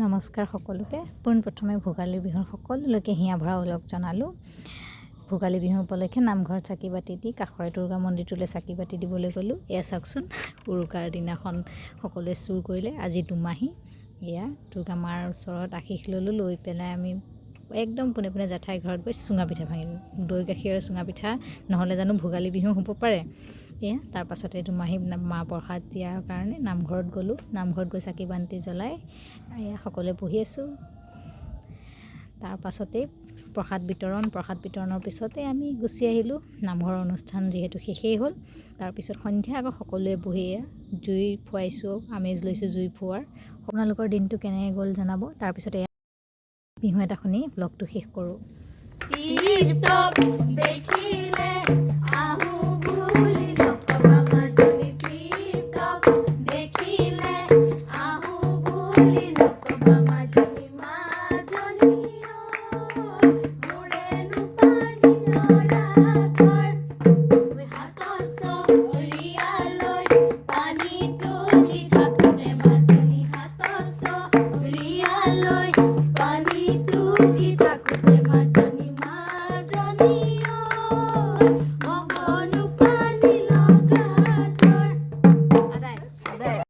নমস্কাৰ সকলোকে। পোনপ্ৰথমে ভোগালী বিহুৰ সকলোলৈকে হিয়া ভৰা ওলগ জনালোঁ। ভোগালী বিহু উপলক্ষে নামঘৰত চাকি বাতি দি কাষৰে দুৰ্গা মন্দিৰটোলৈ চাকি বাতি দিবলৈ গ'লোঁ। এয়া চাওকচোন, উৰুকাৰ দিনাখন সকলোৱে চুৰ কৰিলে। আজি দুমাহী। এয়া দুৰ্গা মাৰ ওচৰত আশীষ ল'লোঁ। লৈ পেলাই আমি একদম পোনে পোনে জেঠাইৰ ঘৰত গৈ চুঙা পিঠা ভাঙিলোঁ। দৈ গাখীৰ আৰু চুঙা পিঠা নহ'লে জানো ভোগালী বিহু হ'ব পাৰে? এয়া তাৰপাছতে দুমাহী মাহ প্ৰসাদ দিয়াৰ কাৰণে নামঘৰত গ'লোঁ। নামঘৰত গৈ চাকি বন্তি জ্বলাই এয়া সকলোৱে বহি আছোঁ। তাৰপাছতেই প্ৰসাদ বিতৰণ। প্ৰসাদ বিতৰণৰ পিছতে আমি গুচি আহিলোঁ। নামঘৰৰ অনুষ্ঠান যিহেতু শেষেই হ'ল। তাৰপিছত সন্ধিয়া আকৌ সকলোৱে বহি জুই ফুৱাইছোঁ, আমেজ লৈছোঁ জুই ফুৱাৰ। আপোনালোকৰ দিনটো কেনেকৈ গ'ল জনাব। তাৰপিছত এয়া বিহু এটা শুনি ব্লগটো শেষ কৰোঁ। দেখিলে আহো বুলি নকবা মাজনী, টিপ দেখিলে আহো বুলি নকবা মাজনী। মাজনী ঐ, মোৰেনো পানী নৰা ঘৰ, হাতত চৰিয়া লৈ পানী তুলি থাকোতে মাজনী, হাতত চৰিয়া লৈ পানী তুলি থাকোতে মাজনী, মাজনী।